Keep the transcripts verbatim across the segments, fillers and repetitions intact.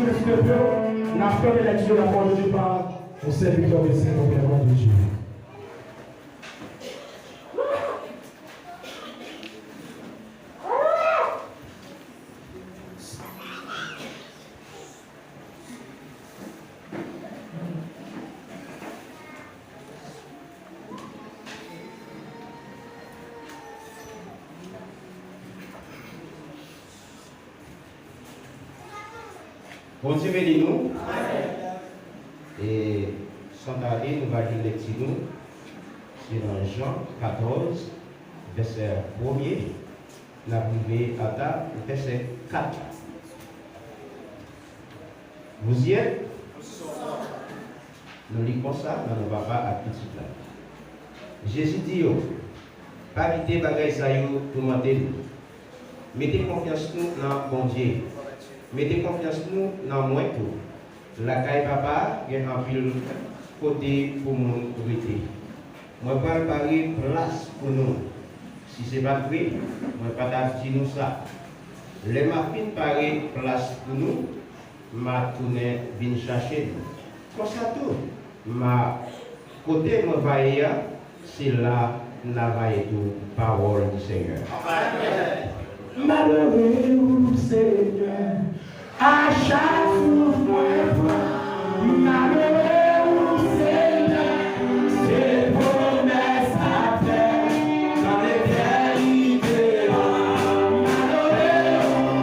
N ap tande lèkti de la parole de Dieu par mon serviteur de Saint au nom de Dieu. Bondye beni nou. E san tade, nou va li lèkti nou. Se nan Jan katòz, vèsè premye, n ap rive ata vèsè kat la. Vous y êtes? Nou li konsa nan non Papa ak Pitit la. Jezi di yo, pa kite bagay sa yo toumante nou. Mete konfyans nou nan Bondye. Mete konfyans nou nan mwen tou. Lakay Papa gen anpil kote pou moun rete. Mwen pral pare plas pou nou. Si se pa t vre, mwen pa t ap di nou sa. Lè m a fin pare plas pou nou, m a tounen vin chache nou. Konsa tou, m a, kote mwen va ye a, se la n a va ye tou, pawòl di Senyè. M adore ou, Senyè, a chak souf mwen pran. M adore ou, Senyè, se pwomès a fè nan letènite an. M adore ou.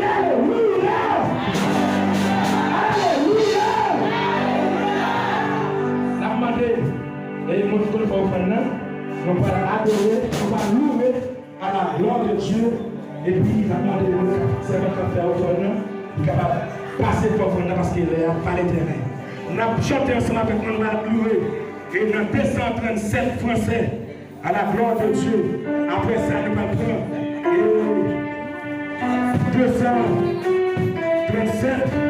Alelouya! Alelouya! N ap mande, e moun ki konn fè ofrann nan, nou pral adore, nou pral louwe à la gloire de Dieu. Epi, n ap mande moun k ap, sèvant k ap fè ofrann nan, li kapab pase fè ofrann nan, paske lè a pa Letènèl. N ap chante ansanm avèk mwen, nou va louwe. E nan de san trannsèt fransè, à la gloire de Dieu. Apre sa, nou pral pran, e, de san trannsèt.